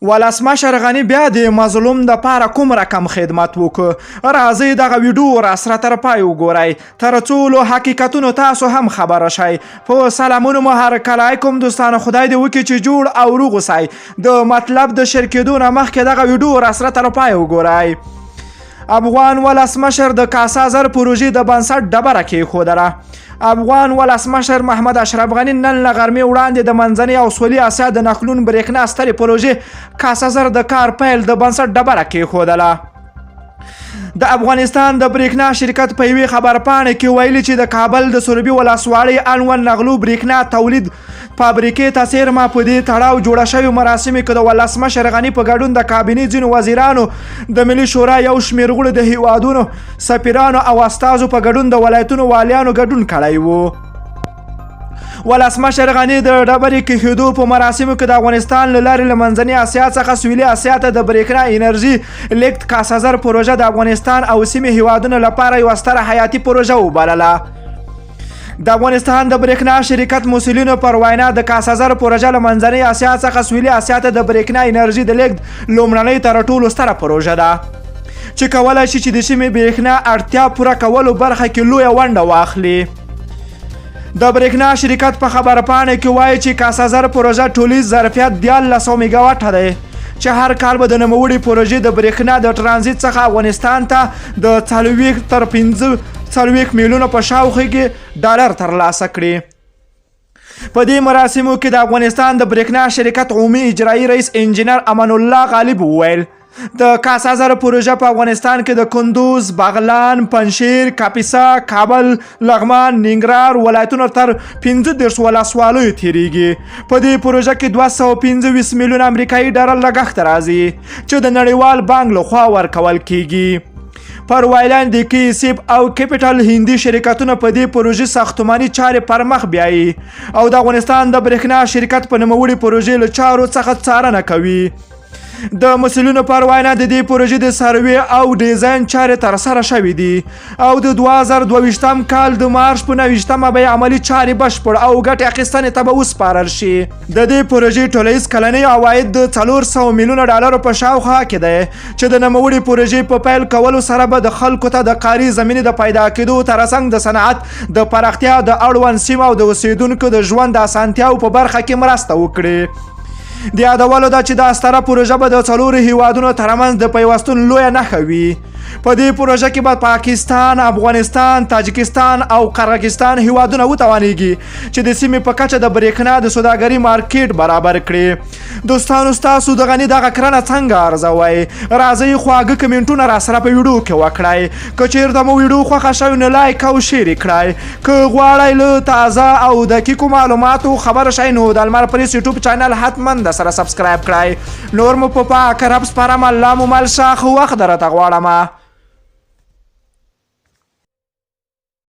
ولسمشر غني بیا د مظلوم د پاره کوم رقم خدمت وکړ؟ راځئ دغه ویډیو راسره تر پای وګورئ، تر څو له حقیقتونو تاسو هم خبر شئ. په سلامونو مو هرکلی کوم دوستانو، خدای دې وکړي چې جوړ او روغ اوسئ. د مطلب د شریکېدو نه مخکې دغه ویډیو راسره تر پای وګورئ. افغان ولسمشر د کاسا زر پروژې د بنسټ ډبره کېښودله. افغان ولسمشر محمد اشرف غني نن له غرمې وړاندې د منځنۍ او سویلي اسیا د نښلون برېښنا سترې پروژې کاسا زر د کار پیل د بنسټ ډبره کېښودله. د افغانستان د برېښنا شرکت په یوې خبرپاڼې کې ویلي چې د کابل د سروبي ولسوالۍ اړوند نغلو برېښنا تولید فابریکې ته څېرمه په دې تړاو جوړه شوې مراسمو کې د ولسمشر غني په ګډون د کابینې ځینو وزیرانو، د ملي شورا یو شمېر غړو، د هیوادونو سفیرانو او استازو په ګډون د ولایتونو والیانو ګډون کړی وو. ولسمشر غني د ډبرې کېښودو په مراسمو کې د افغانستان له لارې له منځنۍ اسیا څخه سویلي اسیا ته د برېښنا انرژي لېږد کاسازر پروژه د افغانستان او سیمې هیوادونو لپاره یوه ستره حیاتي پروژه وبلله. د افغانستان د برېښنا شرکت مسؤلینو پر وینا د کاسازر پروژه له منځنۍ اسیا څخه سویلي اسیا ته د برېښنا انرژي د لېږد لومړنۍ تر ټولو ستره پروژه ده چې کولای شي چې د سیمې برېښنا اړتیا پوره کولو برخه کې لویه ونډه واخلي. د برېښنا شرکت په خبرپاڼه کې وایي چې کاسازر پروژه ټولیز ظرفیت 1300 میګاواټه دی چې هر کال به د نوموړي پروژې د برېښنا د ترانزیت څخه افغانستان ته د 40 تر 45 میلیونه په شاوخوا کې ډالر ترلاسه کړي. په دې مراسمو کې د افغانستان د برېښنا شرکت عمومي اجرایي رئیس انجینر امان الله غالب وویل، د کاسازر پروژه په افغانستان کې د کندوز، بغلان، پنجشیر، کاپیسا، کابل، لغمان، ننګرهار ولایتونو تر 35 ولسوالیو تیریږي. په دې پروژه کې 225 میلیونه امریکایي ډالر لګښت راځي چې د نړیوال بانک لخوا ورکول کیږي. پر ویلان د کی سیب او کیپټل هندي شرکتونه په دې پروژې ساختماني چارې پرمخ بیایي او د افغانستان د برېښنا شرکت په نوموړي پروژې له چارو څخه څارنه کوي. د مسؤلینو پر وینا د دې پروژې د سروې او ډیزاین چارې ترسره شوې دي او د 2022 کال د مارچ په 29مه به یې عملي چارې بشپړ او ګټې اخیستنې ته به وسپارل شي. د دې پروژې ټولیز کلنی عواید د 400 میلیونه ډالرو په شاوخوا کې دی چې د نوموړي پروژې په پیل کولو سره به د خلکو ته د کاري زمینې د پیدا کېدو ترڅنګ د صنعت د پراختیا، د اړوند سیمو او د اوسېدونکو د ژوند د اسانتیاو په برخه کې مرسته وکړي. د یادولو ده چې دا ستره پروژه به د څلورو هیوادونو ترمنځ د پیوستون لویه نښه وي. په دې پروژه کې به پاکستان، افغانستان، تاجکستان او قرغیزستان هیوادونه وتوانیږي چې د سیمې په کچه د برېښنا د سوداګري مارکیټ برابر کړي. دوستانو، ستاسو د غني دغه کړنه څنګه ارزوئ؟ راځئ خواږه کمنټونه راسره په ویډیو کې وکړئ. که چیرته مو ویډیو خوښه شوې نو لایک او شیر یې کړئ. که غواړئ له تازه او دقیقو معلوماتو خبر شئ نو د لمر پریس یوټیوب چینل حتما د سره سبسکرایب کړئ. نور مو په پاک رب سپارم، الله مو مل شه، ښه وخت درته غواړم.